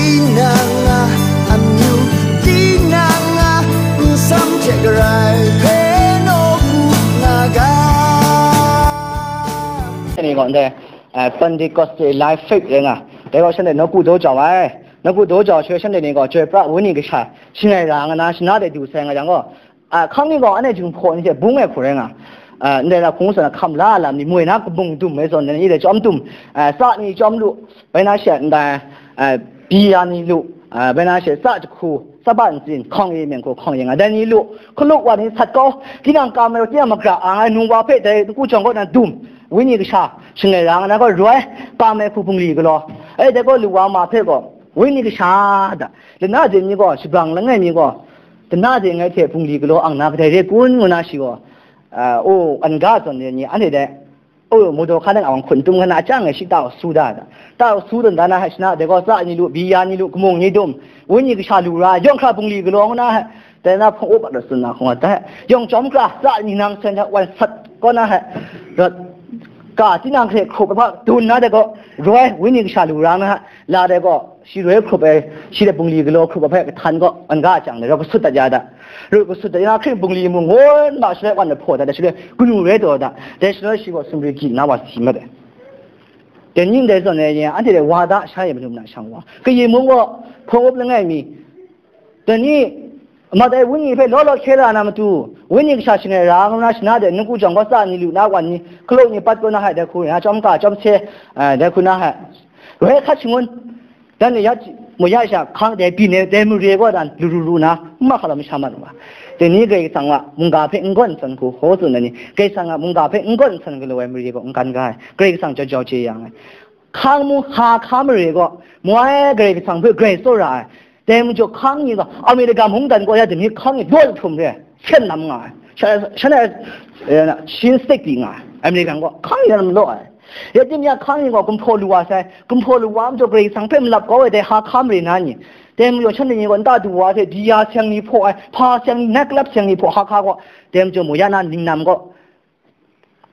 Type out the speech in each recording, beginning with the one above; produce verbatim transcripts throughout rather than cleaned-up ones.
Tinang a amyu, tinang a nsam hte garai hpe nawku nga ga. Ni gaw ndai, eh, Pentecost Life Faith rai nga, dai gaw shanhte nawku daw jau ai. Nawku daw jau ai shanhte ni gaw, chyoi pra ai Wenyi Kasha shangai ra nga na, shana de du sai nga yang gaw, a, hkang ni gaw anhte jinghpaw ni hte bung ai hku rai nga, a, ndai na hpung zawn hkam la ai lam ni moi na kabung dum ai zawn ni dai chyawm dum, a, tsa ni chyawm lu, bai na she ndai, a, byi ya ni lu, a, bai na she tsa jahku, tsaba ntsin, hkawng e myen hku hkawng e nga, dai ni lu, hkalup wa ni sat kau, tinang kam ai, tinang magra ang ai, nung wa hpe dai nku jawng kaw na dum, Wenyi Kasha shangai ra nga na gaw roi, kam ai hku bungli galaw, e dai gaw lu wa ma hpe gaw, Wenyi Kasha da, lana de mi gaw, shabrang langai mi gaw, dana de ngai hte bungli galaw ang na kadai re kun ngu na shi gaw, a, o, an ga zawn de ni, anhte dai, o, mawdaw hka nang awang hkun tum nga na, a chyang e shi tau su da da. Tau su dan da na, hai shana, dai gaw tsa ni lu, byi ya ni lu, kamung ni dum, Wenyi Kasha lu ra, yawng hkra bungli galaw ngu na, hai, dai na hpung up at tsun na hkung dat, yawng chyawm hkra, tsa ni nang sen hta wan sat kaw na, hai, rawt, ka, tinang hte hkrup ai hpa dun na dai gaw, roi, Wenyi Kasha lu ra nga, la dai gaw, shi roi hkrup ai, shi dai bungli galaw hkrup ai hpe kahtan gaw, an ga chyang dai, rau kasut dat ya da. Rau kasut dat ya na, hkring bungli mung ngun ma, shaloi wan ai hpaw dat, dai shaloi kanu rai taw dat, dai shaloi shi gaw sumri gyi na wa si mat ai. Dai ning dai zawn ai ni, anhte dai wa da sha e manu na shang wa. Kayi mung gaw, hpawng up langai mi, dai ni, mat ai Wenyi hpe law law hkye la na matu, Wenyi Kasha shangai ra nga na shana de, ningku jawng gaw tsa ni lu na wan ni, hkalaw ni pat kaw na hai dai hku, ya chyawm ka chyawm se, eh, dai hku na hai. Roi hkat shangun, dan ni ya, mu ya sha, hkang dai byin ai, dai mare gaw dan, lu ru ru na, n ma hka lam sha mat wa. Dai ni Karai Kasang a mungga hpe n gawn n san hku, hkaw tsun ai ni, Karai Kasang a mungga hpe n gawn n san galaw ai mare gaw n gan ga ai, Karai Kasang jau jau chye yang ai. Hkang mu ha hka mare gaw, mu ai Karai Kasang hpe grai tsawra ai. Dai majaw hkang ni gaw, Amerika mungdan gaw ya dai ni hkang ni law jahtum re, hkyen nam nga ai. Sha-, shanhte, eh, shin stek pyi nga ai. Amerika gaw hkang ni lam law ai. Ya tim ya hkang ni gaw gumhpraw lu wa sai, gumhpraw lu wa majaw Karai Kasang hpe malap kau ai dai ha hka mare na ni. Dai majaw shanhte ni gaw nta du wa hte, byi ya seng ni hpaw ai, hpa seng ni, night club seng ni hpaw ha hka gaw, dai majaw mu ya na ningnan gaw,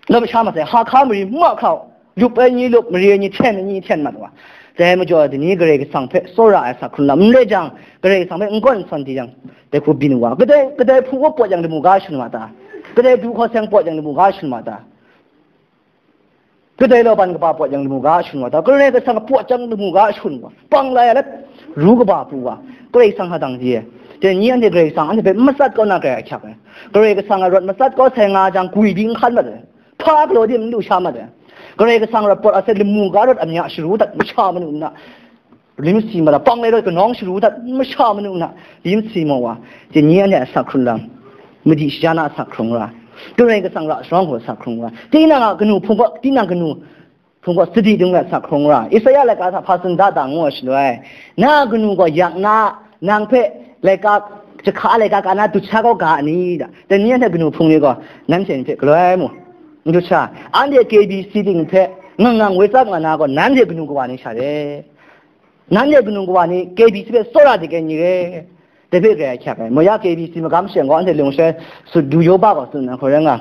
lam sha ma sai, ha hka mari ma hkra, lup ai ni lup, mari ai ni hten ai ni hten mat wa. Dai majaw, dai ni Karai Kasang hpe tsawra ai sa hkrun lam n re jang, Karai Kasang hpe n gawn n san di jang, dai hku byin wa. Kadai, kadai hpung up pawt yang lamu ga shun wa ta? Kadai du hkaw seng pawt yang lamu ga shun wa ta? Kadai law ban kaba pawt yang lamu ga shun wa ta? Karai Kasang pawt jang lamu ga shun wa. Pang lai ai lat, ru kaba pru wa, Karai Kasang hadang di e. Dai ni anhte Karai Kasang anhte hpe n matsat kau na grai ahkyak ai. Karai Kasang a rawt matsat kau sai nga jang, gwi di n hkan mat ai, hpa galaw di n lu sha mat ai. Karai Kasang rawt pawt a sai, lamu ga rawt amya sharu dat masha manu nna, lim si mat ai, pang lai rawt kanawng sharu dat masha manu nna, lim si maw wa. Dai ni anhte a asak hkrung lam, madi shaja na asak hkrung ra, Karai Kasang ra sharawng hku asak hkrung ra, tinang a kanu hpung kaw, tinang kanu hpung gaw sadi dung let sa hkrung ra. Isaya laika hta hpa tsun da ta ngu ai shaloi, na kanu gaw yak na, nang hpe laika, jahka laika ka na dut sha kau ga a ni? Da. Dai ni anhte kanu hpung ni gaw nanhte ni hpe galoi mu, n dut sha. Anhte K B C ting hpe ngang ngang woi tsap nga na gaw, nanhte kanu kawa ni sha re. Nanhte kanu kawa ni K B C hpe tsawra dik ai ni re. Dai hpe grai ahkyak ai. Moya K B C magam sheng gaw anhte lung shai sut du yawba gaw tsun ai hku rai nga.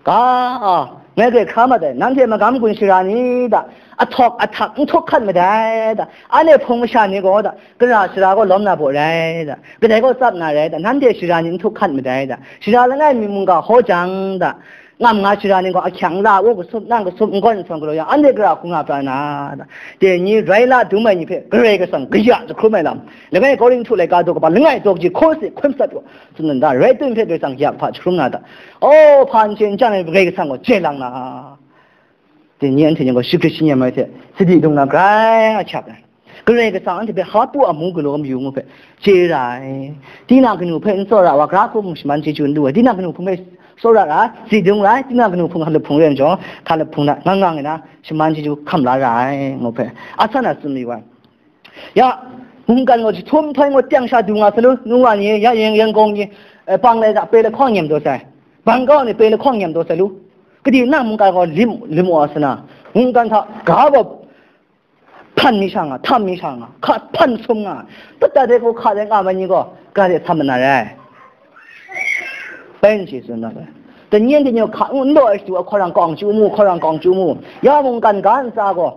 Ga, a, ngai grai hkra mat ai, nanhte magam gun shara ni da, ahtawk ahtak n htuk hkat madai da, anhte hpung masha ni gaw da, kara shara gaw lawm na baw rai da, kadai gaw tsap na rai da, nanhte shara ni n htuk hkat madai da, shara langai mi mungga hkaw jang da, ngam nga shara ni gaw ahkyang la u, kasup nang kasup n gawn n sawn galaw yang, anhte gara hku nga pra na da. Dai ni rai la dum ai ni hpe Karai Kasang kaya jahkrum ai lam, langai Korinhtu laika daw kaba langai daw kaji hkaw si hkun sat gaw, tsun dan da, rai tun hpe Karai Kasang ya hpa jahkrum na da. O, hpa n chye n chyang ai Karai Kasang gaw chye lang na. Dai ni anhte ni gaw shagrit shingnyam ai hte sadi dung na grai ahkyak ai. Karai Kasang anhte hpe hpa pru a mu galaw mayu ngu hpe chye ra ai. Tinang kanu hpe n tsawra wa, gara hku mung shaman chyeju n lu ai. Tinang kanu hpung hpe tsawra ra, sadi dung ra ai. Tinang kanu hpung hkalup hpung rai ai majaw, hkalup hpung na ngang ngang ai na shaman chyeju hkam la ra ai ngu hpe, a san a tsun mayu ai. Ya, mungkan gaw jahtum htoi ngut teng sha du nga sa lu, nu wa ni, ya, Yang, Yangon ni, eh, pang lai hta, pe lahkawng nyem daw sai, Bangkok ni pe lahkawng nyem daw sai lu, kadi nang mungkan gaw lim, lim wa sa na, mungkan hta ga gaw hpan mi sha nga, htam mi sha nga, hka hpan sum nga, pata de hku hka de nga ma ni gaw, ga de sam mana rai. Pen shi tsun na rai. Dai ni anhte ni hka n law ai shadu, hkawrang kawng chyu mu, hkawrang kawng chyu mu, ya mungkan ga ntsa gaw,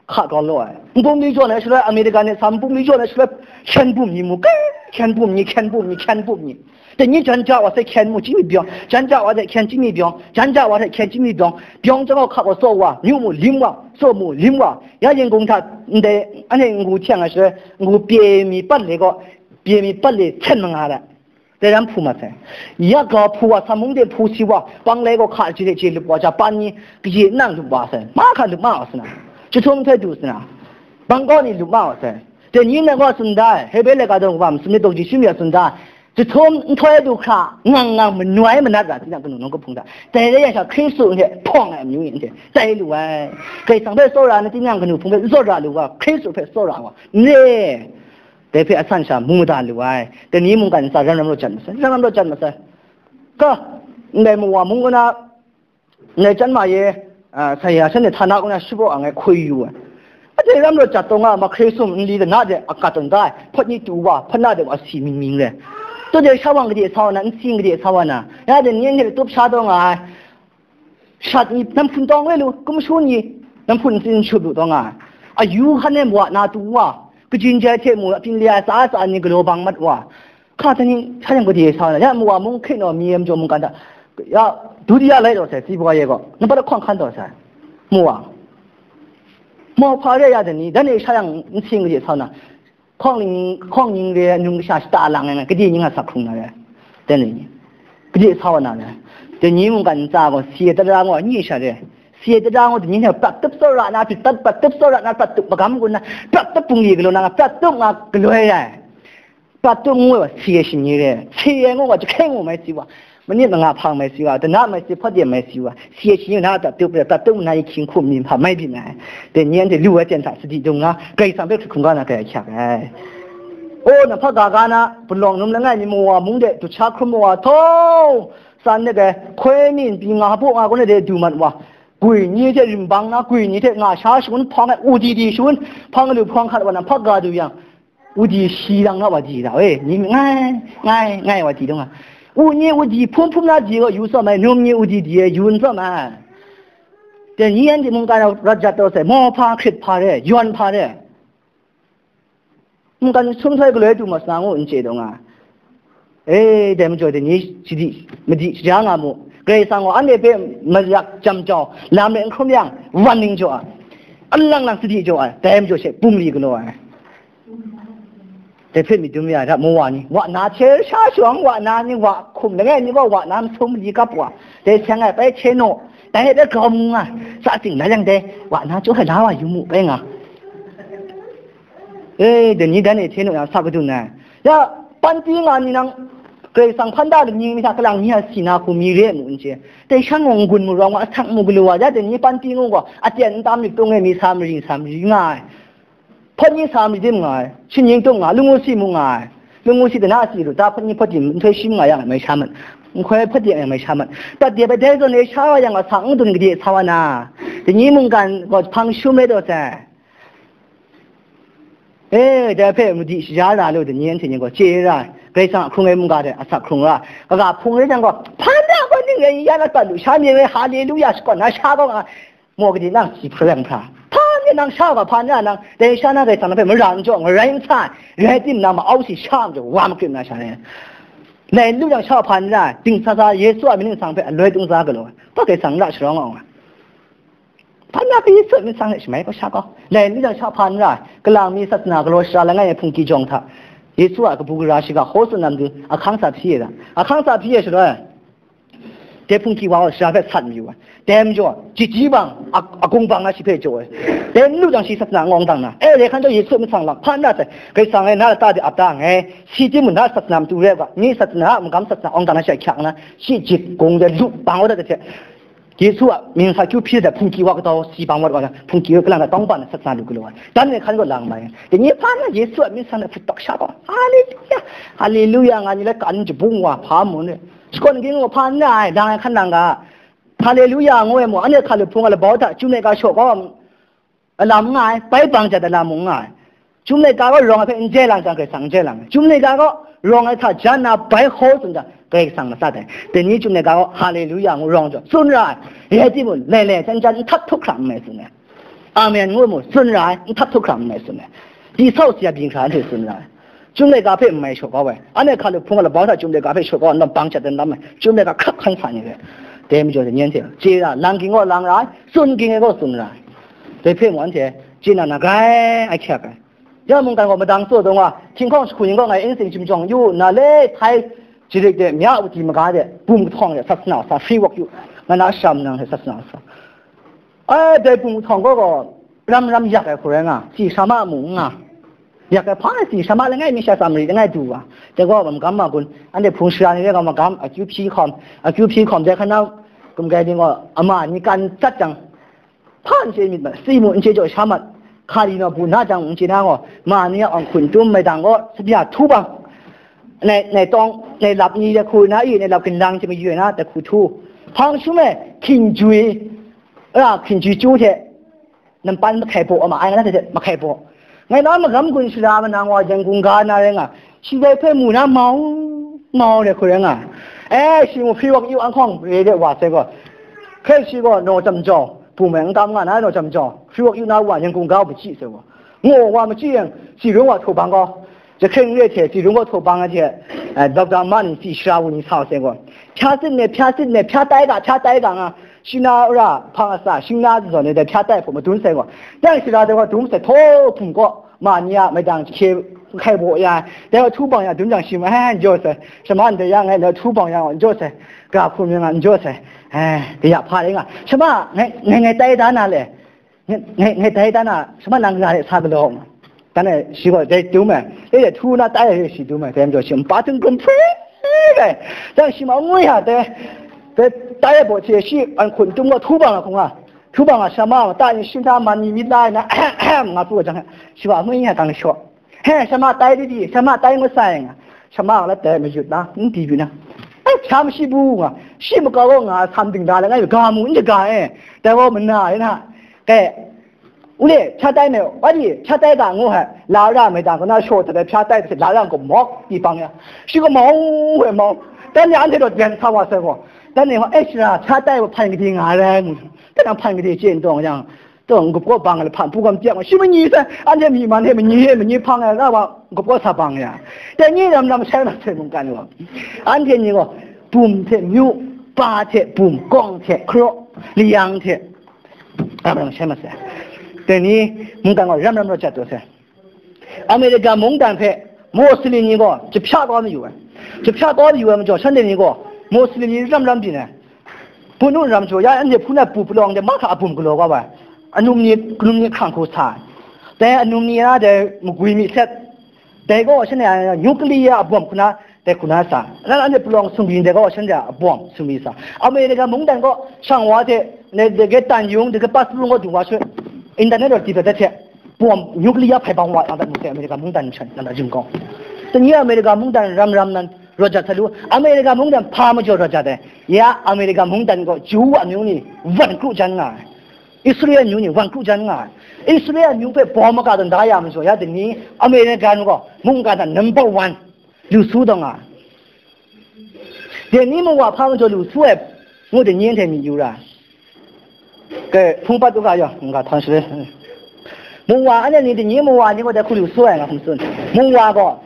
hka grau law ai. Nbum li jaw na shaloi, America ni sa nbum li jaw na shaloi, hkyen bum ni mu, kai, hkyen bum ni, hkyen bum ni, hkyen bum ni. Dai ni jan ja wa sai hkyen mu chyi mi byawng, jan ja wa sai hkyen chyi mi byawng, jan ja wa sai hkyen chyi mi byawng, byawng chyawm gaw hka gaw tsaw wa, myu mu lim wa, tsaw mu lim wa, ya yin kung hta ndai anhte n-gu htyang ai shaloi, n-gu pye mi pat le gaw, pye mi pat le hkyen ma nga ai. Dai ram hpu mat sai. Ya ga hpu wa, sa mung de hpu si wa, bang lai gaw hka ji de je lup wa, ja pan ni kaji nang lup wa sai. Ma hka lup ma wa sai na. Jahtum nhtoi du sai na. Bang kaw ni lup ma wa sai. Dai ni na gaw tsun da ai, Hebre laika dawng wa, masum ni dawng ji shi mi a tsun da ai. Jahtum nhtoi du hkra, ngang ngang manoi manat ra, tinang kanu nung kahpung hta. Dai rai yang sha Hkristu hte hpawng ai amyu ni hte, tai lu ai. Karai Kasang hpe tsawra na tinang kanu hpung hpe zawn ra lu wa, Hkristu hpe tsawra wa. N re. Dai hpe a san sha mu mada lu ai. Dai ni mungkan ntsa ram ram raw jat masai, ram ram raw jat masai. Ka, ndai mawa mung kaw na, ndai chyam ma ye, a, saya shanhte htana kaw na shapraw ang ai hkoi yu ai. Anhte ram raw jat taw nga ai, mahkre sum nli dana de akat tawn da ai, hpawt ni tu wa, hpawt na de wa si ming ming re. Tut de sha wang gade sa wa na, nsi gade sa wa na, ya de ni anhte tup sha taw nga ai. Shat ni, namhpun tawng we lu, kumshu ni, namhpun ntsin shut lu taw nga ai. Ayu hkan e wa na tu wa, kajin jai hte mu, apyin le ai tsa tsa ni galaw bang mat wa. Hka teng ni, sha yang gade sa na, ya mu wa mung hkrit naw mi em jaw mungkan hta, ya, dudiya lai taw sai, tsi bwa ye gaw, nampat ahkawng hkan taw sai, mu wa. Mau hpa re ya de ni, dan e sha yang n sing gade sa na, Hkawng ning, hkawng ning re ai nung kasha shata lang ai, gade ning a sak hkrung na re ai. Dai ni, gade sa wa na re ai. Dai ni mungkan ntsa gaw, si ai tara gaw, nye sha re ai. Si ai tara gaw, dai ni hte prat tup tsawra na, prat, prat tup tsawra na, prat tup magam gun na, prat tup bungli galaw na, prat tup nga galoi ai. Prat tup ngu ai wa, si ai shani re ai. Si ai ngu wa, jahkring ngu mai si wa. Manit manga hpang mai si wa, dana mai si, hpawt de mai si wa, si ai shi na prat tup, prat tup na yi hkying hkum ni hpa mai byin ai. Dai ni anhte lu ai ten hta sadi dung na, Karai Kasang hpe hkrit hkungga na grai ahkyak ai. O, na hpa ga ga na, palawng num langai mi mawa mung de, dut sha hkrum mawa htawng, tsan de ai, hkoi mi npyi nga hpaw nga kun de du mat wa, gwi ni hte rim bang na, gwi ni hte nga sha shangun hpawng ai, u di di shangun hpang lu hpawng hkat wa na hpa ga du yang, Udi shi lang na wa di da, e, ni ngai, ngai, ngai wa di dong a. U ni udi hpum hpum na di gaw yu tsawm ai, num ni udi di e yu n tsawm ai. Dai ni anhte mungkan rawt jat taw sai, mau hpa, hkrit hpa re, yawn hpa re. Mungkan sum htoi galoi du ma sa ngu n chye dong a. E, dai majaw dai ni sadi, madi shaja nga mu. Karai Kasang gaw anhte hpe mayak jam jau, lam re n hkrum yang, wan ning jaw ai. Alang lang sadi jaw ai, dai majaw she bungli galaw ai. Dai hpe myit dum ya da, mu wa ni, wa na hte sha shawng, wa na ni, wa hkum langai mi gaw, wa na masum mali kap wa, dai seng ai bai hte naw, dai hpe grau mu nga, sa tsing na yang dai, wa na chyaw ai la wa yu mu, bai nga. E, dai ni dan e hte naw yang sa kadun ai. Ya, panti nga ni nang, Karai Kasang hpan da lani mi hta kalang mi a si na hku mi re mu n chye. Dai shan gaw n-gun mu rawng wa, asak mu galu wa, ya dai ni panti ngu gaw, aten n tam myit tung e mi sa mari, sa mari nga ai. Hpawt ni sa mari dim nga ai, shing ning tung nga, lung ngu si mu nga ai. Lung ngu si dana a si lu ta, hpawt ni hpawt di nhtoi shi mu nga yang mai sha mat. Nhtoi hpawt di yang mai sha mat. Prat de bai dai zawn e sha wa yang a, sa n dun gade sa wa na. Dai ni mungkan gaw hpang shum rai taw sai. E, dai hpe madi shaja ra lu, dai ni anhte ni gaw chye ra ai. Karai Kasang a hkrung ai mungga hte asak hkrung ra ai. Kaga hpung rai jang gaw, hpa na gaw ning rai ya na prat lu, sha mi rai, haleluya, shakawn na sha gaw nga, maw gade nang si hprang hpra. Hpa na nang sha gaw, hpa na nang, dai sha na Karai Kasang na hpe mara n jaw, ngarai n sa ai, rai timung, nang ma-au si sha majaw, wa makrim na sha rai. Lai n lu jang sha hpa na, dingsa sa Yesu a mying nsang hpe aloi tung sa galaw ai. Hpa Karai Kasang n ra sharawng awng ai. Hpa na pyi sut myit sang let shamai gaw sha gaw, lai n lu jang sha hpa n ra ai, kalang mi sat sana galaw shara langai ai hpungki jawng hta, Yesu a kabu gara shiga hkaw tsun na matu, ahkang sa hpyi ai ta? Ahkang sa hpyi ai shaloi, dai hpungki wa gaw shara hpe sat mayu ai. Dai majaw, jiji bang, a-, agung bang na shi hpe jaw ai. Dai n lu jang shi sat sana ngawng dang na, e, dai hkan jaw Yesu myit sang lang hpa n ra sai, Karai Kasang e na lata de ap da nngai, si timung na sat sana matu rai u ga, mi sat sana a magam sat sana awng dang na shi a hkyak nna, shi jip gung de lu bang wa dat ai hte, Yesu a mying sa kyu hpyi dat hpungki wa kataw si bang wat wa na, hpungki wa kalang na tawng pa na sat sa lu galaw ai. Dan ai hkan gaw lang mai. Dai ni hpa na Yesu a myit san na hput pak sha gaw, Haleluya! Haleluya! Nga ni la kan jabung wa hpa mu ni. Shakawn ging wa hpa n ra ai, lang ai hkan lang ga. Haleluya! Ngu ai mu, anhte hkalup hpung a labau hta, chyum laika shaw gaw, alam n nga ai, bai bang jat alam mung n nga ai. Chyum laika gaw rawng ai hpe n jai lang jang, Karai Kasang n jai lang ai. Chyum laika gaw rawng ai hta jan na bai hkaw tsun jang, Karai Kasang matsat ai. Dai ni chyum laika gaw, Haleluya ngu rawng jaw, tsun ra ai. Rai timung, lai lai, jan jan, n htat htup hkra n mai tsun ai. Amen ngu mu, tsun ra ai, n htap htup hkra n mai tsun ai. Di sau si a byin hkra anhte tsun ra ai. Chyum laika hpe n mai shaw kau ai. Anhte hkalup hpung a labau hta chyum laika hpe shaw kau ai, ntawn bang shat dan lam ai. Chyum laika hkrap hkan sa ni re. Dai majaw, dai ni anhte chye ra, lang ging gaw lang ra ai, tsun ging ai gaw tsun ra ai. Dai hpe mung anhte chye na na grai ahkyak ai. Ya mungkan gaw madang tsaw dawng wa, htinghkawng jahku yin gaw ngai insing chyum jawng yu, na le htai jarik de, mya uti maga de, bum kahtawng de, sat sa na sa, free work yu, nga na sham nang hte sat sa na sa. Ai, dai bum kahtawng gaw gaw, ram ram yak ai hku rai nga, si sha ma mung n nga, yak ai hpa si sha ma langai mi sha Samari langai du wa, dai gaw magam ma gun, anhte hpung shara ni rai gaw magam, akyu hpyi hkawm, akyu hpyi hkawm, dai hkan na, kum kai ni gaw, ama ni kan tsat jang, hpa n chye myit mat, si mu n chye jaw sha mat, hka li naw bu na jang n chye na gaw, ma ni a awng hkun tum mai dang gaw, sabi a htu bang, nai, nai tawng, nai lap ni de hku na i, nai lap ginlang hte mayu ai na, dai hku htu. Hpang shum e, hkinjui, ra hkinjui chyu hte, nampan mahkai baw, ama ai nga na hte mahkai baw. Ngai na magam gun shara manang wa, Yangon ga na rai nga, shi dai hpe mu na mau, mau de hku rai nga. E, shi mu free work yu an hkawng re de wa sai gaw, hkrai shi gaw naw jam jaw, bum e n kam nga na naw jam jaw, free work yu na wa, Yangon ga machyi sai gaw, ngo wa machyi yang, si rung wa htaw bang gaw, jahkring re hte, si rung gaw htaw bang ai hte, eh, Doctor ma ni, si shara wu ni sa sai gaw, hpya sit me, hpya sit me, hpya tai ga, hpya tai ga nga, shi na ra hpang asa, shing na zawn e dai hpya tai hpaw madun sai gaw, dai shara dai gaw dum sai htaw hpung gaw, ma ni a maidang hkye hkai baw ya, dai gaw htu bang ya dum jang shi ma, eh, n jaw sai, shama ndai ya ngai, dai htu bang ya n jaw sai, ga hku mi nga n jaw sai, eh, dai ya hpa rai nga, shama ngai, ngai, ngai tai da na le, ngai, ngai, ngai tai da na, shama nang ra de sa galaw ma, dan e shi gaw dai dum ai, e de htu na tai ai shi dum ai, dai majaw shi npa htung grum hpri ai, dan shi ma ngwi ha dai, dai tai ai baw hte shi an hkun tum gaw htu bang ai hkung a, htu bang a shama, ta ni shin hta man ni myit la ai na, nga pru ai jang, shi wa ngwi ha kang shaw. He, shama tai di di, shama tai ngut sai nga, shama a lat tai mayut na, n di yu na. Ai, hpya mashi bu nga, shi makau gaw nga, sam ding da langai, ga mu n shaga e, dai gaw mana e na, kai, u le, hpya tai me, wa di, hpya tai ga ngu hai, la ra mai dang, kau na shaw tat ai hpya tai hte la ra gaw mawk di pang ya, shi gaw mau, he mau, dan ya anhte daw jan sa wa sai gaw, dan e, e shara, hpya tai wa hpan gade nga rai mu, dan a hpan gade chye n tawng yang, Tawng gup kaw bang ai lahpan hpung gam pyak ma, shi manyi sai, anhte myi man hte manyi hte manyi hpang ai na wa, gup kaw sa bang ya. Dai ni ram ram sai na sai mungkan gaw, anhte ni gaw, bum hte myu, pa hte bum, kawng hte hkraw, liyang hte, ram ram sai ma sai. Dai ni mungkan gaw ram ram rawt jat taw sai. America mungdan hpe Muslim ni gaw jahpya kau mayu ai. Jahpya kau mayu ai majaw, shanhte ni gaw Muslim ni ram ram byin ai. Hpunu ram jaw ya, anhte hpun ai pu palawng de mahkra a bum galaw kau ai. Anum ni, anum ni hkrang hku sa ai. Dai anum ni na dai magwi mi set. Dai gaw shanhte a nuclear a bom hku na, dai hku na sa. Nan anhte palawng sumri dai gaw shanhte a bom sumri sa. America mungdan gaw shang wa hte, dai, dai ge tan yung, dai ge passport gaw dung wa shut. Internet gaw di pet dat hte. Bom nuclear hpai bang wa yang dat mu se America mungdan shan nan da jing kau. Tani America mungdan ram ram nan rawt jat sa lu, America mungdan hpa majaw rawt jat ai. Ya America mungdan gaw Jew amyu ni wan kru jan nga ai. Israel amyu ni wan kru jan nga ai. Israel amyu hpe bom maga tawn da ya majaw, ya dai ni America gaw mungkan hta number one lu su taw nga ai. Dai ni mawa hpa majaw lu su ai ngu dai ni anhte myit yu ra. Ke hpung pat u ga yaw, nga htan share. Mungwa anhte ni dai ni mungwa ni gaw dai hku lu su ai nga hkum tsun. Mungwa gaw,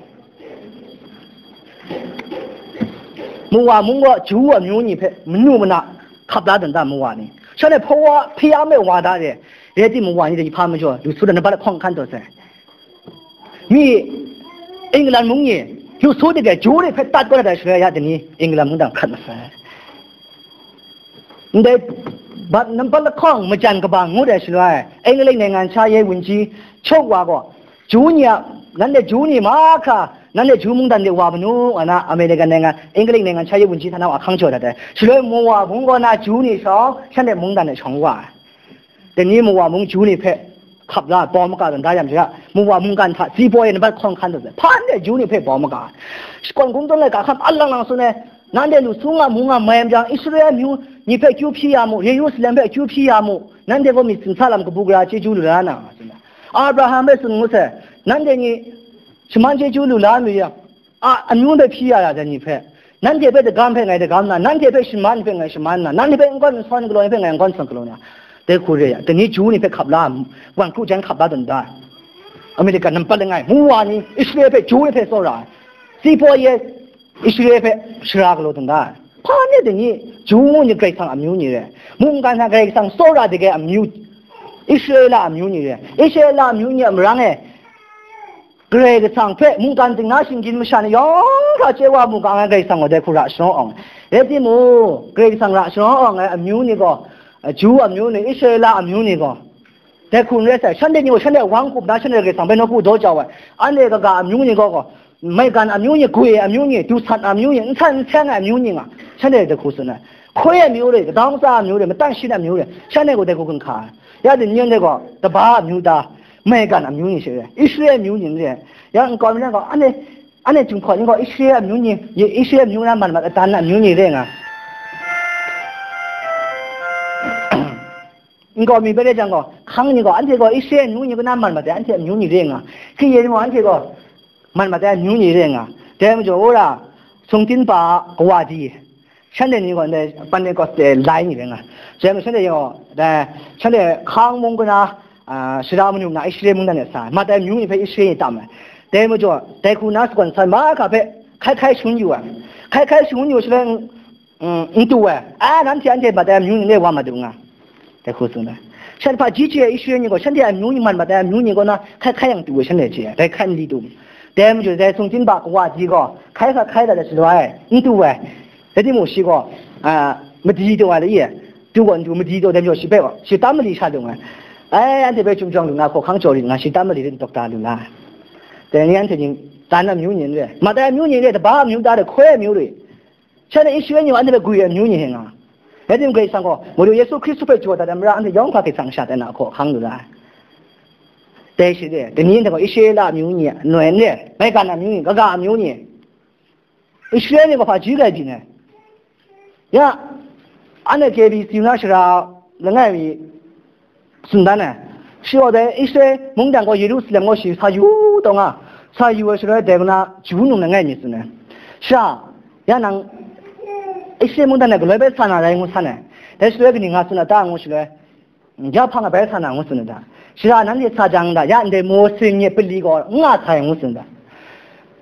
mungwa mung gaw Jew amyu ni hpe manu mana hkap la dan da mungwa ni. Shanhte hpawa hpya me wa da re, rai timung wa ni dai hpa majaw lu su dan na bat hkawng hkan taw sai. Mi England mung ni lu su dai Jew ni hpe tat kau na dai shaloi ya dai ni England mungdan hkrat masai. Ndai bat nampat lahkawng majan kaba ngu dai shaloi, England naingan sha ye wunji chok wa gaw, Jew ni a, nanhte Jew ni mahkra, nanhte Jew mungdan de wa manu, nga na American naingan, England naingan sha ye wunji hta na wa hkang jaw dat ai. Shaloi mawa mung gaw na Jew ni shawng, shanhte mungdan de shawng wa ai. Dai ni mawa mung Jew ni hpe hkap la ai, bawm maga tawn da yang hte, mawa mungkan hta, tsi paw e nampat hkawng hkan tawn sai, hpa nde Jew ni hpe bawm maga ai. Shakawn kungdawn laika hkan alang lang tsun ai, nanhte lu su nga mu nga mai majaw, Israel amyu ni hpe akyu hpyi ya mu, Yerusalem hpe akyu hpyi ya mu, nanhte gaw myit tsun sa lam kabu gara chyeju lu la na, nga tsun ai. Abraham hpe tsun ngu sai, nanhte ni shaman chyeju lu la mi yang, a, amyu hpe hpyi ya ra dai ni hpe, nanhte hpe dagam hpe ngai dagam na, nanhte hpe shaman hpe ngai shaman na, nanhte hpe n gawn n sawn galaw ni hpe ngai n gawn sawn galaw na, Dai hku re ai, dai ni Ju ni hpe hkap la, wan kru jan hkap la dun da. Amerika nampat langai, mu wa ni, Israel hpe, Ju ni hpe tsawra ai. Si hpaw ye, Israel hpe shara galaw dun da. Hpa ni dai ni, Ju ngu ni Karai Kasang amyu ni re. Mungkan hta Karai Kasang tsawra de ai amyu, Israela amyu ni re. Israela amyu ni a marang e, Karai Kasang hpe mungkan ting na shinggyim masha ni yawng hta chye wa mu ga ai Karai Kasang gaw dai hku ra sharawng awng ai. Rai timung, Karai Kasang ra sharawng awng ai amyu ni gaw, Ju amyu ni, Israela amyu ni gaw, dai hku n rai sai, shanhte ni gaw shanhte a wang kup na, shanhte Karai Kasang hpe nawku daw jau ai. Anhte kaga amyu ni gaw, gaw, maigan amyu ni, gwi amyu ni, dusan amyu ni, n san n seng ai amyu ni nga, shanhte dai hku tsun ai. Hkoi amyu re, kadawng tsa amyu re, matan shin amyu re, shanhte gaw dai hku gun hka ai. Ya dai ni anhte gaw, taba amyu ta, maigan amyu ni she re, Israel amyu ni n re. Ya nkau mi rai gaw, anhte, anhte Jinghpaw ni gaw Israel amyu ni, Israel amyu na man mat adan amyu ni re nga. Nkau mi bai re jang gaw, hkang ni gaw, anhte gaw Israel amyu ni kaw na man mat ai, anhte amyu ni re nga. Hkriye ni gaw, anhte gaw man mat ai amyu ni re nga. Dai majaw, wora, sungtin pa a kawa di, shanhte ni gaw ndai Pentecost de lai ni rai nga. Dai majaw, shanhte gaw, dai, shanhte hkang mung kaw na, a, shara manu na Israel mungdan de sa, mat ai amyu ni hpe Israel ni tam ai. Dai majaw, dai hku na shakawn sai mahkra hpe hkai hkai shangun yu ai. Hkai hkai shangun yu shaloi, mm, n tu ai. A, nanhte anhte mat ai amyu ni le wa madu nga. Dai hku tsun ai. Shanhte hpaji chye ai Israel ni gaw, shanhte a amyu ni man mat ai amyu ni kaw na hkai hkai yang tu ai, shanhte chye ai. Dai hkai nli tu. Dai majaw, dai sungtin pa kawa di gaw, hkai hka hkai dat ai shaloi, n tu ai. Rai timung, shi gaw, a, madi taw ai la i, tu gaw n tu, madi taw, dai majaw shi hpe gaw, shi tam mali sha dung ai. Ai, anhte hpe chyum jawng lu na, hkawhkang jaw rit nga, shi tam mali rit n tawk da lu na. Dai ni anhte ni, dan amyu ni n re, mat ai amyu ni n re, taba amyu ta de, hkoi amyu re. Shanhte Israel ni gaw anhte hpe gwi ai amyu ni hte nga. Rai timung, Karai Kasang gaw, Madu Yesu Hkristu hpe jaw dat ai mara, anhte yawng hpa Karai Kasang sha tai na hkawhkang lu na. Dai shi de, dai ni anhte gaw Israela amyu ni, noi n re, maigan amyu ni, kaga amyu ni. Israel ni gaw hpaji rai byin ai. Ya, anhte K B C na shara langai mi tsun dan ai. Shi gaw dai Israel mungdan gaw Yerusalem gaw shi sa yu taw nga, sa yu ai shaloi dai kaw na Ju num langai mi tsun ai. Sha, ya nang Israel mungdan e galoi bai sa na rai ngu san ai. Dai shaloi kaning nga tsun a ta ngu shaloi, ya hpang a bai sa na ngu tsun ai da. Shara nanhte sa jang da, ya ndai Mosi ni pali gaw n nga sai ngu tsun ai da.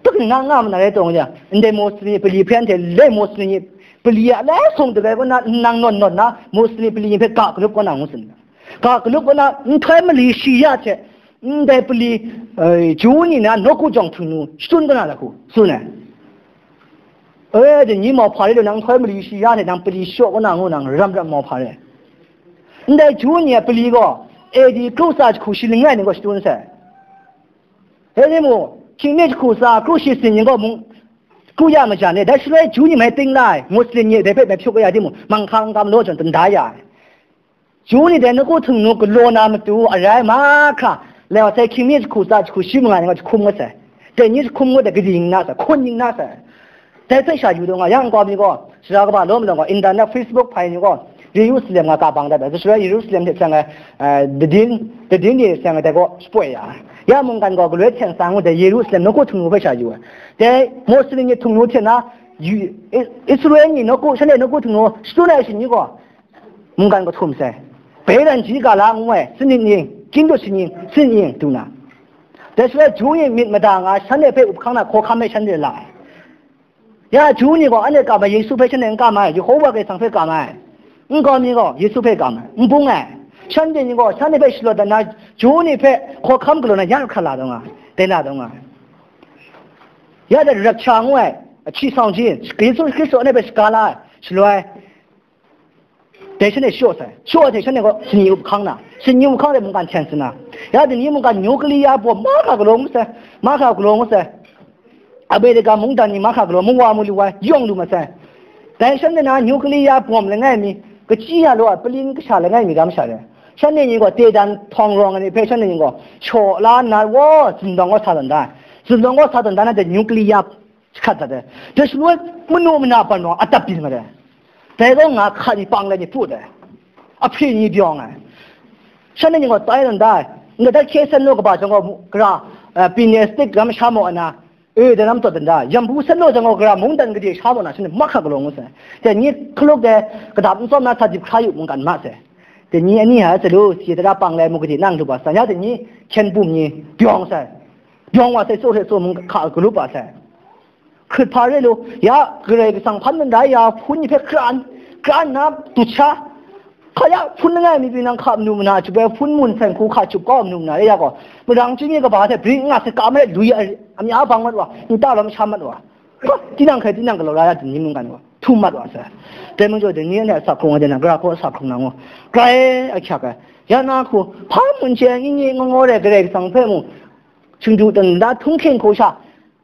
Tuk ni na nga ma na rai taw ya, ndai Mosi ni pali hpe anhte le Mosi ni pali a lai sung dagai kaw na, nang nawn nawn na, Mosi ni pali ni hpe ga galup kaw na ngu tsun ai da. Ga galup kaw na, nhtoi mali shi ya hte, ndai pali, eh, Ju ni na nawku jawng hpring nu, shatun kaw na lahku, tsun ai. E, dai ni mau hpa re law, nang nhtoi mali shi ya hte nang pali shaw kaw na ngu nang ram ram mau hpa re. Ndai Ju ni a pali gaw, A D kru tsa jahku shi langai ni gaw shatun sai. Rai timung, hkying mi jahku tsa kru shi sin ni gaw mung, kru ya majan e, dai shaloi Ju ni mai ting la ai, Muslim ni dai hpe mai hpyuk ya timung, manghkang kam law jawn, tanda ya ai. Ju ni dai nawku htingnu galaw na matu arai mahkra, lai wa sai hkying mi jahku tsa jahku shi manga ni gaw jahkum nga sai. Dai ni jahkum nga dai gadi ning na sai, hkun ning na sai. Dai hpe sha yu taw nga, yang nkau mi gaw, sara kaba law malawng gaw, internet, Facebook hpai ni gaw, Yerusalem nga ka bang dat ai, shaloi Yerusalem hte seng ai, eh, dadin, dadin ni seng ai dai gaw shapoi ya ai. Ya mungkan gaw galoi hten sa ngu dai Yerusalem nawku htingnu hpe sha yu ai. Dai Muslim ni htingnu hte na, yu-, I-, Israel ni nawku, shanhte nawku htingnu shatun ai shi ni gaw, mungkan kahtum sai. Bai ran ji ga la ngu ai, sanit ni, kying dut shi ni, sanit ni du na. Dai shaloi Ju ni myit mada nga, shanhte hpe up hkang na hkawhkam e shanhte la ai. Ya Ju ni gaw anhte kam ai, Yesu hpe shanhte n kam ai, Yehowa Karai Kasang hpe kam ai. Nkau mi gaw Yesu hpe kam ai, n bung ai. Shanhte ni gaw shanhte hpe shalawt dat na, Ju ni hpe hkawhkam galaw na ya hkra la taw nga, dai la taw nga. Ya dai rapture ngu ai, ahkying sawng ji, Yesu Hkristu anhte hpe shaga la ai, shaloi, dai shanhte shaw sai. Shaw ai hte shanhte gaw shani up hkang na, shani up hkang de mungkan hten sa na. Ya dai ni mungkan nuclear bomb mahkra galaw ngu sai, mahkra galaw ngu sai. America mungdan ni mahkra galaw, mu wa mu lu ai, yawng lu ma sai. Dai shanhte na nuclear bomb langai mi, kachyi ya law ai, pali n kasha langai mi ga masha re. Shanhte ni gaw tedan htawng rawng ai ni hpe shanhte ni gaw shaw la nna, wa, zindawng gaw sa tawn da ai. Zindawng gaw sa tawn da na de nuclear hkat dat ai. Dai shaloi manu mana ban rawng a dap byin mat ai. Dai gaw nga hkat ni pang lai ni put ai. Ahpri ni byawng ai. Shanhte ni gaw tai dan da ai. Ndat hkye san naw kaba jang gaw, gara, eh, pine stick ram sha maw na, e, dai ram tawt dan da ai. Yambu san naw jang gaw, gara mungdan gade sha maw na, shanhte mahkra galaw ngu sai. Dai ni hkaluk dai kadap n tsawm na sa dip hkra yu mungkan ma sai. Dai ni ani hta salu, si tara pang lai mu gade nang lup wa sai, ya dai ni hkyen bum ni byawng sai, byawng wa sai, tsaw hte tsaw mung hka galup wa sai. Hkrit hpa re lu, ya Karai Kasang hpan n rai ya, hpun ni hpe kran, kran na dut sha, hka ya hpun langai mi pyi nang hka manu mana chup ai, hpun mun hten hku hka chup kau manu mana re ya gaw, marang chyinyi kaba hte bri n nga sai, ka marai lui a, amya bang mat wa, nta lam sha mat wa. Hpa, tinang hkrai tinang galaw la ya, dai ni mungkan gaw htum mat wa sai. Dai majaw, dai ni anhte a asak hkrung ai de na, gara hkaw asak hkrung na ngu, grai ahkyak ai. Ya na hku, hpa mun chye ai, n-, n-, n-, ngaw re, Karai Kasang hpe mung, shingdu dan da htung hkying hkaw sha,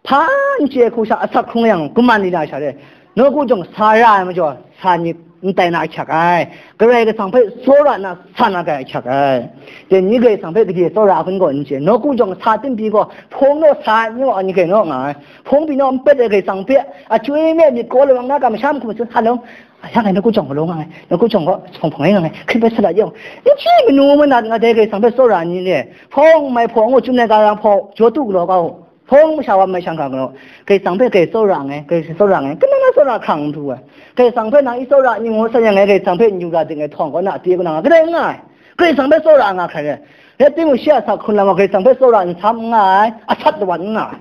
hpa n chye hkaw sha, asak hkrung yang, kuman li na sha re, nawku jawng sa ra ai majaw, sa ni n tai na ahkyak ai. Karai Kasang hpe tsawra nna sa na gai ahkyak ai. Dai ni Karai Kasang hpe gade tsawra a hkun gaw n chye, nawku jawng sa tim pyi gaw, hpawng naw sa ai ni gaw, ni grai naw nga ai. Hpawng pyi naw n pet ai Karai Kasang hpe, achyoi me myit kaw lawang na kamsham hkum sun, halong, a yang ai nawku jawng gaw law nga ai, nawku jawng gaw hpawng hpawng ai nga ai, hkrit hpe sa la yawng, n chye manu manat nga dai Karai Kasang hpe tsawra ai ni le, hpawng mai hpawng gaw, chyum laika yang hpawng, jaw tu galaw kau. Hpawng masha wa mai shang hkra galaw, Karai Kasang hpe grai tsawra ai, grai tsawra ai, kaning na tsawra hkrang n htu ai. Karai Kasang hpe nang i tsawra ni ngu san yang ngai Karai Kasang hpe n yu ra ding ai htawng kaw na, a pyi kaw na nga kadai n nga ai. Karai Kasang hpe tsawra nga hkrai rai. Rai timung, shi a asak hkrun lam gaw Karai Kasang hpe tsawra n sam n nga ai, a sat lawan n nga ai.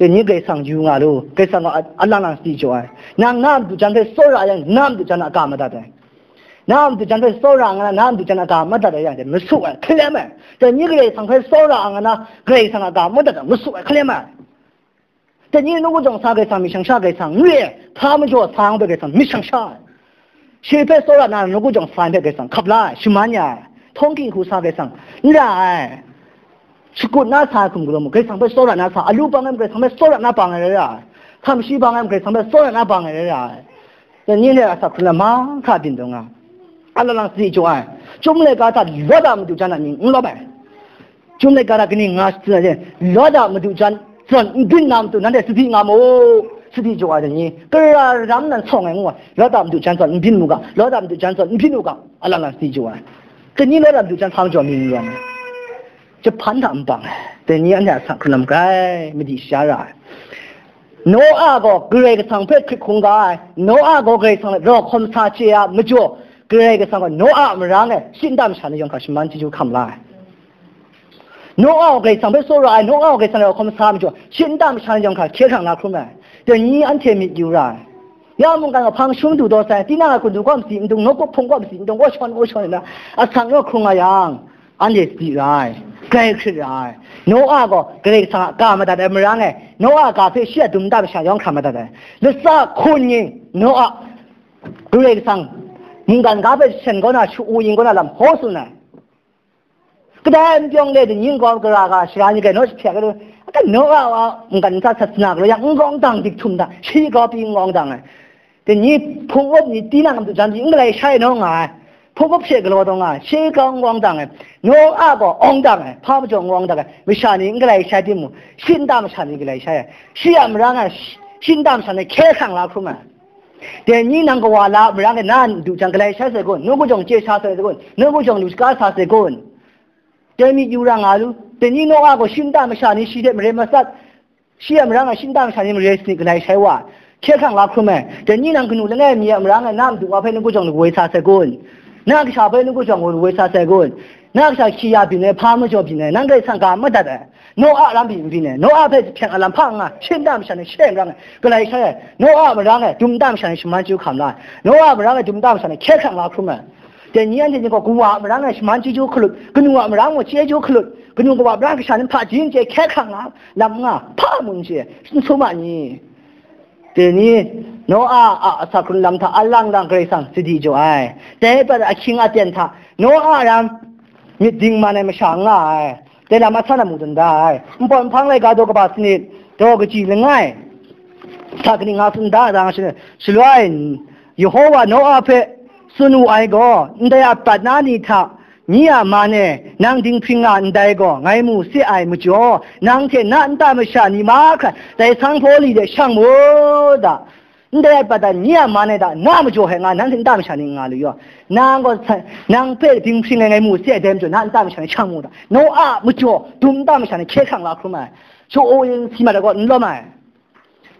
Dai ni Karai Kasang yu nga lu, Karai Kasang gaw a-, alang lang sadi jaw ai. Nang na a madu jan hpe tsawra yang, na a madu jan a ga madat ai. Na a madu jan hpe tsawra nga na, na a madu jan a ga madat ai yang, dai masu ai, hkalem ai. Dai ni Karai Kasang hpe tsawra nga na, Karai Kasang a ga madat ai, masu ai, hkalem ai. Dai ni nawku jawng sa Karai Kasang, myit shang sha Karai Kasang, n re ai, hpa majaw sa nga hpe Karai Kasang myit shang sha ai. Shi hpe tsawra na, nawku jawng sa ai hpe Karai Kasang hkap la ai, shaman ya ai. Htawng hkying hku sa Karai Kasang n ra ai. Shakut na sa ai hkum galaw mung, Karai Kasang hpe tsawra na sa, alu bang ai mung, Karai Kasang hpe tsawra na bang ai rai ra ai. Hkam shi bang ai mung, Karai Kasang hpe tsawra na bang ai rai ra ai. Dai ni le asak hkrun lam mahkra byin taw nga, alang lang sadi jaw ai. Chyum laika hta Lawt a madu jan a mying n lawm ai. Chyum laika hta kaning nga sadi jaw ai, Lawt a madu jan zawn n byin na matu nanhte sadi nga mu, sadi jaw ai dai ni. Kara ram nan sawng ai ngu ai, Lawt a madu jan zawn n byin mu ga, Lawt a madu jan zawn n byin u ga, alang lang sadi jaw ai. Dai ni Lawt a madu jan hpa majaw mying n lawm ai. Jahpan hta n bang ai, dai ni anhte a asak hkrun lam grai madi shaja ra ai. Noa gaw Karai Kasang hpe hkrit hkungga ai, Noa gaw Karai Kasang hte rau hkawm sa chye ai majaw, Karai Kasang gaw Noa a marang e shi nta masha ni yawng hkra shaman chyeju hkam la ai. Noa gaw Karai Kasang hpe tsawra ai, Noa gaw Karai Kasang hte rau hkawm sa ai majaw, shi nta masha ni yawng hkra hkye hkrang la hkrum ai. Dai ni anhte myit yu ra ai. Ya mungkan gaw hpang shum du taw sai, tinang a hkun du kaw masi n dung, nawku hpung kaw masi n dung, kaw shawn kaw shawn nna, asak naw hkrung nga yang, anhte sadi ra ai, grai hkrit ra ai. Noa gaw Karai Kasang a ga madat ai marang e, Noa a ga hpe shi a dum nta masha yawng hkra madat ai. Latsa hkun ni Noa Karai Kasang mungkan ga hpe shen kaw na, shu-u yin kaw na lam hkaw tsun ai. Kadai n pyawng le, dai ni nkau gara ga, sara ni gaw naw jahpyak ai lu, aka Noa wa mungkan nta sat sana galaw yang, n gawng dang dik htum da, shi grau pyi n gawng dang ai. Dai ni hpung up ni tinang a madu jan pyi n galai shai naw nga ai. Hpung up she galaw taw nga ai, shi grau n gawng dang ai. Noa gaw awng dang ai, hpa majaw n gawng dang ai. Masha ni n galai shai timung, shi nta masha ni galai shai ai. Shi a marang e, shi nta masha ni hkye hkrang la hkrum ai. Dai ni nang kawa la a marang e, na a madu jan galai shai sai kun, nawku jawng chye sha sai kun, nawku jawng lu shaga sa sai kun. Dai myit yu ra nga lu. Dai ni Noa gaw shi nta masha ni shi hte mare masat, shi a marang e shi nta masha ni mare sanit galai shai wa, hkye hkrang la hkrum ai. Dai ni nang kanu langai mi a marang e, na a madu wa hpe nawku jawng lu woi sa sai kun, na kasha hpe nawku jawng lu woi sa sai kun, na kasha hkye ya byin ai, hpa majaw byin ai, nang Karai Kasang ga madat ai. Noa a lam pyi n byin ai, Noa hpe jahpyak a lam hpa n nga, shi nta masha ni shi a marang e galai shai ai, Noa a marang e dum nta masha ni shaman chyeju hkam la ai, Noa a marang e dum nta masha ni hkye hkrang la hkrum ai. Dai ni anhte ni gaw kawa a marang e shaman chyeju hkalut, kanu a marang gaw chyeju hkalut, kanu kawa a marang e kasha ni hpaji n chye, hkye hkrang la lam n nga, hpa mung n chye, n sum a ni? Dai ni Noa a asak hkrun lam hta alang lang Karai Kasang sadi jaw ai. Dai prat ahkying aten hta Noa ram myit dingman ai masha n nga ai. Dai lam a san amu dun da ai. Npawt nhpang laika daw kaba sanit, daw kaji langai, sa kaning nga tsun da, da nga shaloi, shaloi Yehowa Noa hpe tsun wu ai gaw, ndai a prat na ni hta, nyi a man e, nang dinghpring nga ndai gaw, ngai mu se ai majaw, nang hte na nta masha ni mahkra dai sanghpaw li de shang mu da. Ndai a prat na ni a man e hta na majaw hte nga, nang hte nta masha ni n nga lu yaw, nang gaw sa-, nang hpe dinghpring ai ngai mu se ai, dai majaw na nta masha ni shang mu da. Noa a majaw dum nta masha ni hkye hkrang la hkrum ai, shaw-o yin si mat ai gaw n lawm ai.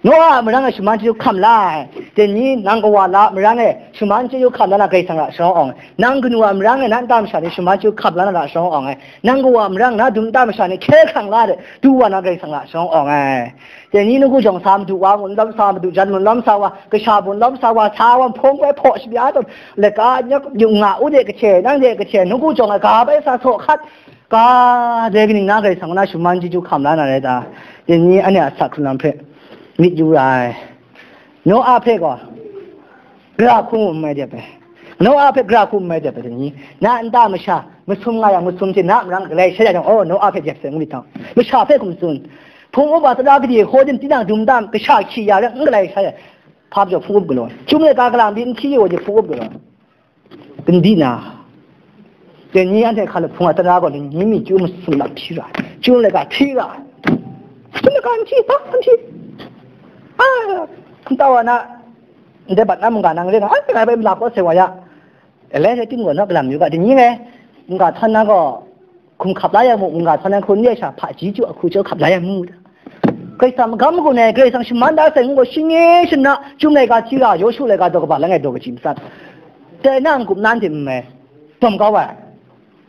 Noa a marang e shaman chyeju hkam la ai. Dai ni nang kawa la a marang e shaman chyeju hkam la na Karai Kasang ra sharawng awng ai. Nang kanu a marang e na nta masha ni shaman chyeju hkam la na ra sharawng awng ai. Nang kawa a marang na dum nta masha ni hkye hkrang la de, du wa na Karai Kasang ra sharawng awng ai. Dai ni nawku jawng sa madu wa, ngun lawm sa madu, jan ngun lawm sa wa, kasha bun lawm sa wa, sa wa, hpawng bai hpaw shabya tawn, laka nyawk yu nga u de kahte, nang de kahte, nawku jawng ai ga bai sa saw hkat, ga de kaning na Karai Kasang na shaman chyeju hkam la na rai ta? Dai ni anhte a asak hkrung lam hpe myit yu ra ai. Noa hpe gaw, gara hku n mai dep ai. Noa hpe gara hku n mai dep ai ni, na nta masha masum nga yang, masum hte na marang galai sha yang, oh, Noa hpe dep sai ngu myit hta, masha hpe hkum tsun. Hpung up a tara gade hkaw din tinang dum dam kasha hkyi ya rai, n galai sha ya. Hpa majaw hpung up galaw, chyum laika galang byin hkyi wa de hpung up galaw, gandi na. Dai ni anhte hkale hpung a tara gaw, ni mi chyum masum lam hpyi ra, chyum laika hpyi ra, chyum laika n hpyi, hpa n hpyi. A, nta wa na, ndai bat na mungga nang ring a, anhte ngai bai malap kawt sai wa ya. Alai rai tim gaw, naw galam yu ga, dai ni ngai mungga htawn na gaw, hkum hkap la ya mu, mungga htawn na hku n re sha, hpaji chyu ahku chyu hkap la ya mu. Karai Kasang magam magun ai, Karai Kasang shaman da sai ngu gaw, shinge shana, chyum laika hti ra, Yawshu laika daw kaba langai daw kaji matsat. Dai na n-gup nan hte n mai, dawm kau ai.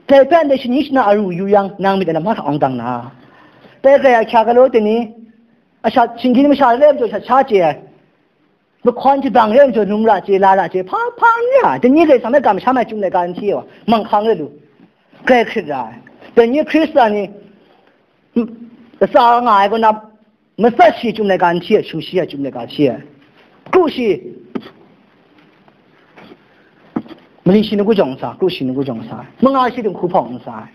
Dai hpe ndai shani shana aru yu yang, nang myit ai lam hta awng dang na. Dai grai ahkya galaw dai ni, asha, shinggyim masha re ai majaw sha sha chye ai. Mahkawn jabang re ai majaw num ra chye, la ra chye, hpa hpa n re ai. Dai ni Karai Kasang hpe kamsham ai chyum laika n hti wa, manghkang re lu, grai hkrit ra ai. Dai ni Hkristan ni, latsa nga ai kaw na, matsat shi chyum laika n hti ai, sumshi ai chyum laika hti ai. Kru shi, mali shi nawku jawng n sa, kru shi nawku jawng n sa, manga shi dinghku hpawng n sa ai.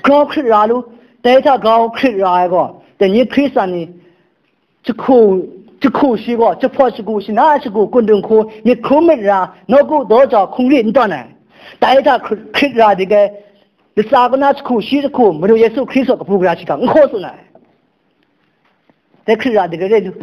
Grau hkrit ra lu, dai hta grau hkrit ra ai gaw, dai ni Hkristan ni, jahku, jahku shi gaw, jahpawt shagu, shana shagu, kun dinghku, myit hkrum myit ra, nawku daw jau, hkungri n tawn ai. Dai hta hkrit, hkrit ra dik ai, latsa kaw na jahku shi jahku, Madu Yesu Hkristu a kabu gara shi hkang n hkaw tsun ai. Dai hkrit ra dik ai re lu.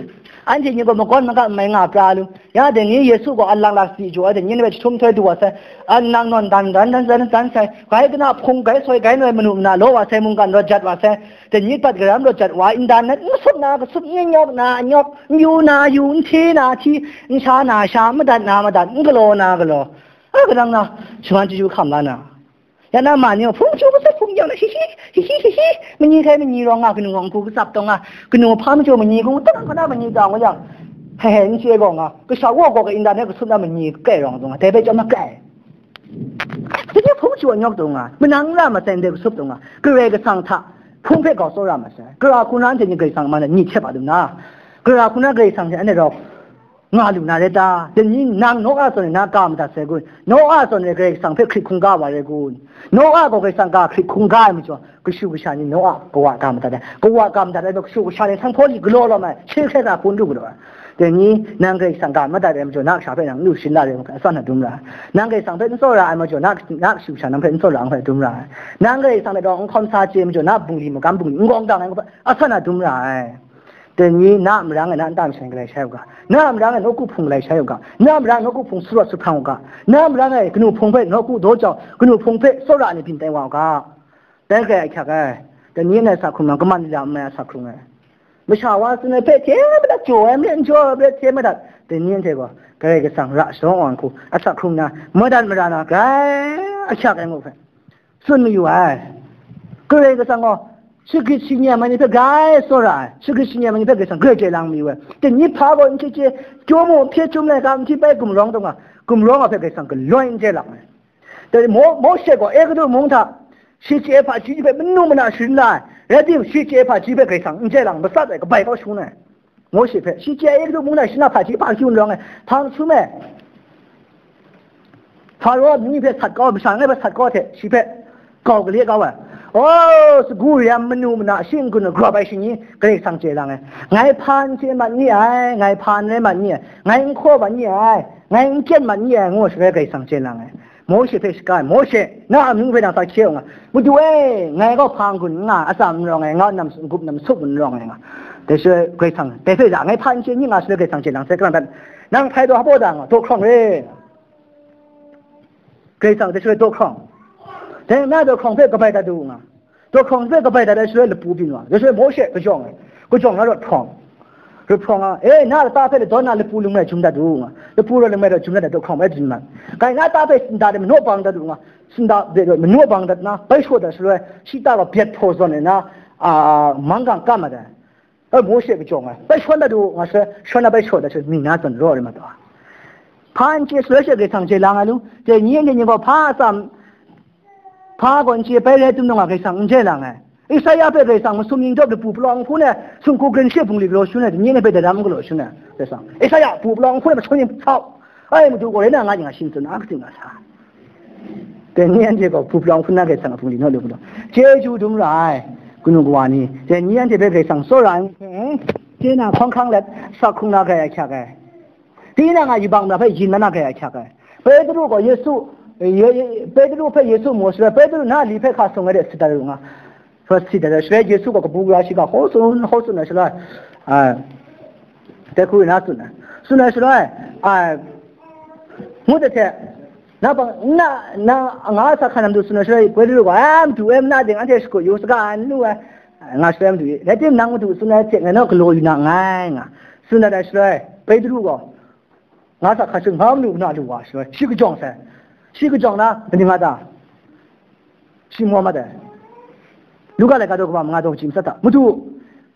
Anhte ni gaw magawn maga n mai nga pra lu. Ya dai ni Yesu gaw alang lak si jaw ai, dai ni hpe jahtum htoi du wa sai. An nang nawn dan dan dan dan dan sai. Gai kana hpung gai soi gai noi manu mana law wa sai, mungkan rawt jat wa sai. Dai ni pat garam rawt jat wa, internet n sup na, kasup n nyawk na, n nyawk, n yu na yu, n hti na hti, n sha na sha, n madat na madat, n galaw na galaw. A kadang na, shaman chyeju hkam la na. Ya na ma ni hpung chyu kasup hpung yawng na, hi hi, hi hi, hi hi, manyi hkai manyi rawng nga, kanu rawng hku katsap taw nga, kanu hpa majaw manyi hku, tang kana manyi taw nga yang, he he, n chye gaw nga, kasha wa gaw ka internet kasup na manyi kai rawng taw nga, dai bai chyawm na kai. Dai hpung chyu nyawk taw nga, manang n ra masai ndai kasup taw nga, Karai Kasang hta hpung hpe gau tsawra masai. Gara hku na anhte ni Karai Kasang man ai ni hte pa dum na, gara hku na Karai Kasang hte anhte rau nga lu na rai ta? Dai ni nang Noa zawn e na ka madat sai kun? Noa zawn e Karai Kasang hpe hkrit hkungga wa rai kun? Noa gaw Karai Kasang ga hkrit hkungga ai majaw, kashu kasha ni Noa kawa ga madat ai. Kawa ga madat ai majaw, kashu kasha ni sanghpaw li galaw lawm ai, shi hkrai hkra hpun du galaw ai. Dai ni nang Karai Kasang ga madat ai majaw, na kasha hpe nang n lu sharin la rai, atsawm na dum ra ai. Nang Karai Kasang hpe n tsawra ai majaw, na, na kashu kasha nang hpe n tsawra ai hpe dum ra ai. Nang Karai Kasang hte rau n hkawm sa chye ai majaw, na bungli magam bungli n gawng dang ai hpe atsawm na dum ra ai. Dai ni na a marang e na nta masha ni galai shai u ga, na a marang e nawku hpung galai shai u ga, na a marang e nawku hpung sarawt suphpang u ga, na a marang e kanu hpung hpe nawku daw jau, kanu hpung hpe tsawra ai ni byin tai wa u ga. Dai grai ahkyak ai. Dai ni ngai asak hkrung na, kaman lila n mai asak hkrung ai. Masha wa tsun ai hpe hte madat, jaw ai hpe n jaw ai hpe hte madat. Dai ni anhte gaw Karai Kasang ra sharawng ai hku asak hkrung na, madat mara na, grai ahkyak ai ngu hpe tsun mayu ai. Karai Kasang gaw, shagrit shingyam ai ni hpe grai tsawra ai, shagrit shingyam ai ni hpe Karai Kasang grai chye lang mayu ai. Dai ni hpa gaw n chye chye, chyum u, hpye chyum laika, n hti bai gumrawng taw nga, gumrawng a hpe Karai Kasang galoi n chye lang ai. Dai Mo-, Mawshe gaw Egutu mung hta, shi chye ai hpaji ni hpe manu mana sharin la ai, rai timung, shi chye ai hpaji hpe Karai Kasang n chye lang, matsat ai, kabai kau shangun ai. Mawshe hpe, shi chye ai Egutu mung na shi na hpaji hpa kyu n rawng ai, hpa masum e, Faro a mung hpe sat kau, masha langai hpe sat kau hte, shi hpe gau gale kau ai. O, sagu rem manu mana shi n-gun grawp ai shi ni Karai Kasang chye lang ai. Ngai hpa n chye mat ni ai, ngai hpa n rai mat ni ai, ngai n hkaw mat ni ai, ngai n kyen mat ni ai, ngu ai shaloi Karai Kasang chye lang ai. Mawshe hpe shaga ai, Mawshe, na a amyu hpe nang sa hkye u nga, Madu e, ngai gaw hpa n-gun n nga, atsam n rawng ai, nga nam, n-gup nam sup n rawng ai nga. Dai shaloi Karai Kasang, dai hpe ra, ngai hpa n chye ni nga shaloi Karai Kasang chye lang sai, kalang dat, nang hpai daw hpa da nga, daw hkrawng re. Karai Kasang dai shaloi daw hkrawng, dai na daw hkrawng hpe kabai dat u nga, daw hkrawng hpe kabai dat ai shaloi lapu byin wa, dai shaloi Mawshe kajawng ai, kajawng na rawt hkrawng, Rup hkawng a, e, na lata hpe ladawn na lapu lung rai jum dat u, nga. Lapu rai lung rai jum dat u, hkawng bai jum na. Kai na ta hpe sinda de manu bang dat u, nga. Sinda de manu bang dat na, bai shaw dat shaloi, shi ta gaw byet hpaw zawn ai na, a, manggang kam mat ai. E, Mawshe kajawng ai. Bai shawn dat u, nga, shaloi, shawn na bai shaw dat shaloi, mi na zawn raw rai mat ai. Hpa n chye shaloi she Karai Kasang chye lang ai lu. Dai ni anhte ni gaw hpa atsam, hpa gaw n chye bai rai tum nna Karai Kasang n chye lang ai. Isaya hpe Karai Kasang masum ning dawp lapu palawng hpun ai, sumku grin she bungli galaw shangun ai, ni hpe dadam galaw shangun ai, Karai Kasang. Isaya, pu palawng hpun ai masum ning sau. Ai, Madu gaw rai na nga, nga shing tsun a, katsing nga sa. Dai ni anhte gaw pu palawng hpun na Karai Kasang a bungli naw lu galaw. Chyeju dum ra ai, kanu kawa ni. Dai ni anhte hpe Karai Kasang tsawra ai, chye na hkawng hkrang let, sak hkrung na grai ahkyak ai. Tinang a yubak mara hpe yin la na grai ahkyak ai. Petru gaw Yesu, Ye-, Ye-, Petru hpe Yesu mu shaloi, Petru na li hpe hka sung ai de sit dat u nga. Hpa sit dat ai shaloi, Yesu gaw kabu gara shiga hkaw tsun, hkaw tsun ai shaloi, a, dai hku na tsun ai. Tsun ai shaloi, a, ngut ai hte, na bang, na, na, nga sa hkan na matu tsun ai shaloi, Petru gaw, a, madu e, mana ding anhte shakut yu saga, n lu ai, nga shaloi madu e. Rai timung, nang madu tsun ai hte ngai naw galaw yu na nngai, nga tsun dat ai shaloi, Petru gaw, nga sa hkan shaloi, nga madu na lu wa shaloi, shi kajawng sai. Shi kajawng na, kaning nga ta? Shi mu wa mat ai. Luka laika daw kaba manga daw kaji matsat hta, Madu,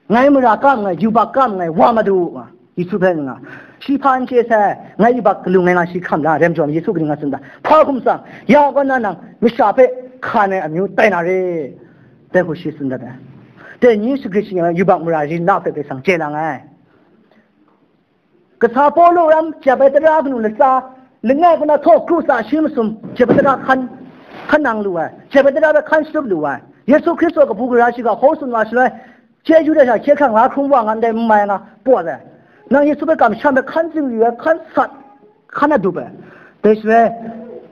ngai mara kam nngai, yubak kam nngai, wa Madu, nga, Yesu hpe nga. Shi hpa n chye sai, ngai yubak galung ai nga shi hkam la, rem jawm Yesu kaning nga tsun da? Hpa hkum tsang, ya kaw na nang masha hpe hkan ai amyu tai na re. Dai hku shi tsun dat ai. Dai ni shagrit shi nga yubak mara rin la hpe Karai Kasang chye lang ai. Kasa Pawlu ram, jep ai tara kanu latsa, langai kaw na htaw kru tsa shi masum, jep ai tara hkan, hkan nang lu ai, jep ai tara hpe hkan shatup lu ai. Yesu Hkristu a kabu gara shiga hkaw tsun wa shaloi, chyeju de sha hkye hkrang la hkrum wa nga ndai n mai nga pawt ai. Nang Yesu hpe kamsham ai, hkan zingri ai, hkan sat, hkan adup ai. Dai shaloi,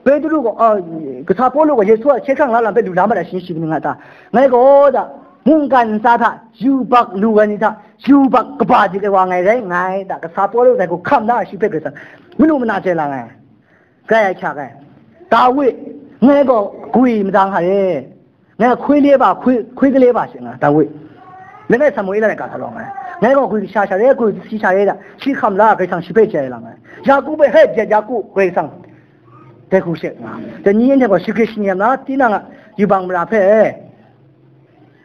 Petru gaw, a, kasa Pawlu gaw Yesu a hkye hkrang la lam hpe lu la mat ai shi, shi kaning nga ta? Ngai gaw da, mungkan ntsa hta yubak lu ai ni hta yubak kaba dik ai wa ngai rai nngai da, kasa Pawlu dai hku hkam la ai shi hpe Karai Kasang manu mana chye lang ai. Grai ahkyak ai. Dawi, ngai gaw gwi madang hka re. Ngai hkui le ba, hkui, hkui gale ba she nga, Dawi. Langai Samuela laika sa rawng ai. Ngai gaw gwi kasha sha re, gwi si sha re da, shi hkam la Karai Kasang shi hpe chye ai lang ai. Yaku hpe, he, byet Yaku, Karai Kasang. Dai hku she nga. Dai ni anhte gaw shagrit shi ni lam na, tinang a yubak mara hpe,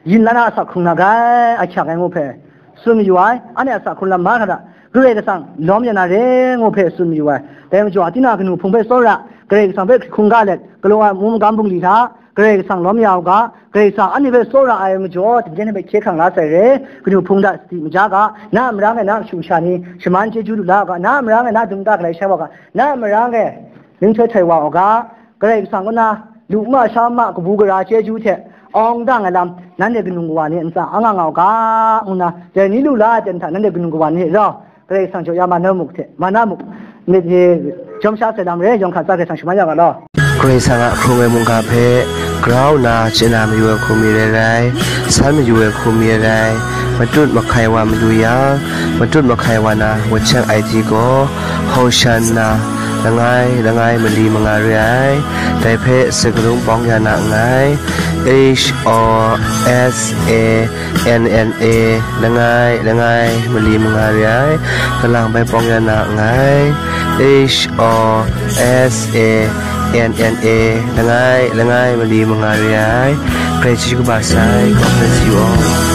yin la na asak hkrung na gai, ahkyak ai ngu hpe tsun mayu ai, anhte asak hkrung lam mahkra hta, Karai Kasang lawm ya na re ngu hpe tsun mayu ai. Dai majaw, tinang a kanu hpung hpe tsawra, Karai Kasang hpe hkungga let, galaw ai amu magam bungli hta, Karai Kasang lawm ya u ga, Karai Kasang anhte hpe tsawra ai majaw, tengteng hpe hkye hkrang la sai re, kanu hpung hta sadi maja ga, na a marang e na mashu masha ni shaman chyeju lu la u ga, na a marang e na dum da galai shai wa ga, na a marang e ning htoi htoi wa u ga, Karai Kasang kaw na, lu ma sha ma kabu gara chyeju hte awng dang ai lam, nanhte kanu kawa ni ntsa ang nga nga u ga, ngu na, dai ni lu la ai ten hta, nanhte kanu kawa ni rau, Karai Kasang jaw ya ma na muk hte, ma na muk, myit ni jawm sha sai lam re, yawng hkra tsa Karai Kasang shaman ya ga law. Karai Kasang a hkrung ai mungga hpe grau nna chye na mayu ai hku mi rai rai, san mayu ai hku mi rai rai, matut mahkai wa mayu yang, matut mahkai wa na wacheng ai hti gaw, Hoshanna, langai, langai mali manga re ai, dai hpe sakarung bawng ya na nngai, H O S A N N A, langai, langai mali manga re ai, kalang bai bawng ya na nngai, H O S A N N A, langai, langai mali manga re ai, Karai chyeju kaba sai, God bless you all.